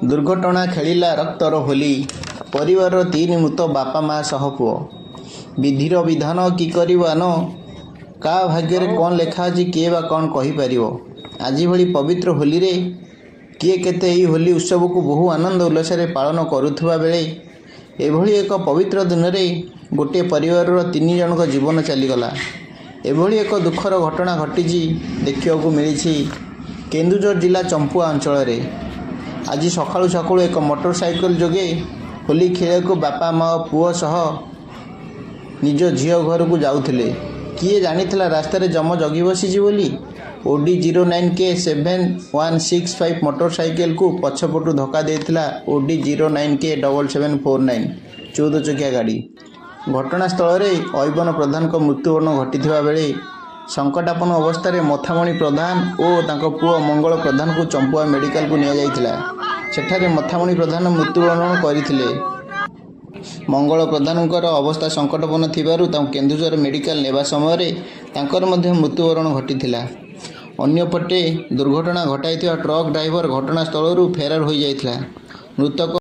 ଦୁର୍ଘଟଣା ଖେଳିଲା ରକ୍ତର ହୋଲି। ପରିବାରର ତିନି ମୃତ, ବାପା ମା ସହ ପୁଅ। ବିଧିର ବିଧାନ କି କରିବ ଆନ। କାହା ଭାଗ୍ୟରେ କ'ଣ ଲେଖା ଅଛି, କିଏ ବା କ'ଣ କହିପାରିବ? ଆଜି ଭଳି ପବିତ୍ର ହୋଲିରେ କିଏ କେତେ ଏହି ହୋଲି ଉତ୍ସବକୁ ବହୁ ଆନନ୍ଦ ଉଲ୍ଲାସରେ ପାଳନ କରୁଥିବା ବେଳେ ଏଭଳି ଏକ ପବିତ୍ର ଦିନରେ ଗୋଟିଏ ପରିବାରର ତିନି ଜଣଙ୍କ ଜୀବନ ଚାଲିଗଲା। ଏଭଳି ଏକ ଦୁଃଖର ଘଟଣା ଘଟିଛି, ଦେଖିବାକୁ ମିଳିଛି କେନ୍ଦୁଝର ଜିଲ୍ଲା ଚମ୍ପୁଆ ଅଞ୍ଚଳରେ। ଆଜି ସକାଳୁ ସକାଳୁ ଏକ ମୋଟର ସାଇକେଲ ଯୋଗେ ହୋଲି ଖେଳିବାକୁ ବାପା, ମା ଓ ପୁଅ ସହ ନିଜ ଝିଅ ଘରକୁ ଯାଉଥିଲେ। କିଏ ଜାଣିଥିଲା ରାସ୍ତାରେ ଯମ ଜଗି ବସିଛି ବୋଲି? OD 09 K 7165 motor ସାଇକେଲକୁ ପଛପଟୁ ଧକ୍କା ଦେଇଥିଲା OD 09 K 7749 14 ଚକିଆ ଗାଡ଼ି। ଘଟଣାସ୍ଥଳରେ ଐବନ ପ୍ରଧାନଙ୍କ ମୃତ୍ୟୁବରଣ ଘଟିଥିବା ବେଳେ ସଙ୍କଟାପନ୍ନ ଅବସ୍ଥାରେ ମଥାମଣି ପ୍ରଧାନ ଓ ତାଙ୍କ ପୁଅ ମଙ୍ଗଳ ପ୍ରଧାନଙ୍କୁ ଚମ୍ପୁଆ ମେଡିକାଲକୁ ନିଆଯାଇଥିଲା। ସେଠାରେ ମଥାମଣି ପ୍ରଧାନ ମୃତ୍ୟୁବରଣ କରିଥିଲେ। ମଙ୍ଗଳ ପ୍ରଧାନଙ୍କର ଅବସ୍ଥା ସଙ୍କଟାପନ୍ନ ଥିବାରୁ ତାଙ୍କୁ କେନ୍ଦୁଝର ମେଡିକାଲ ନେବା ସମୟରେ ତାଙ୍କର ମଧ୍ୟ ମୃତ୍ୟୁବରଣ ଘଟିଥିଲା। ଅନ୍ୟପଟେ ଦୁର୍ଘଟଣା ଘଟାଇଥିବା ଟ୍ରକ୍ ଡ୍ରାଇଭର ଘଟଣାସ୍ଥଳରୁ ଫେରାର ହୋଇଯାଇଥିଲା। ମୃତକ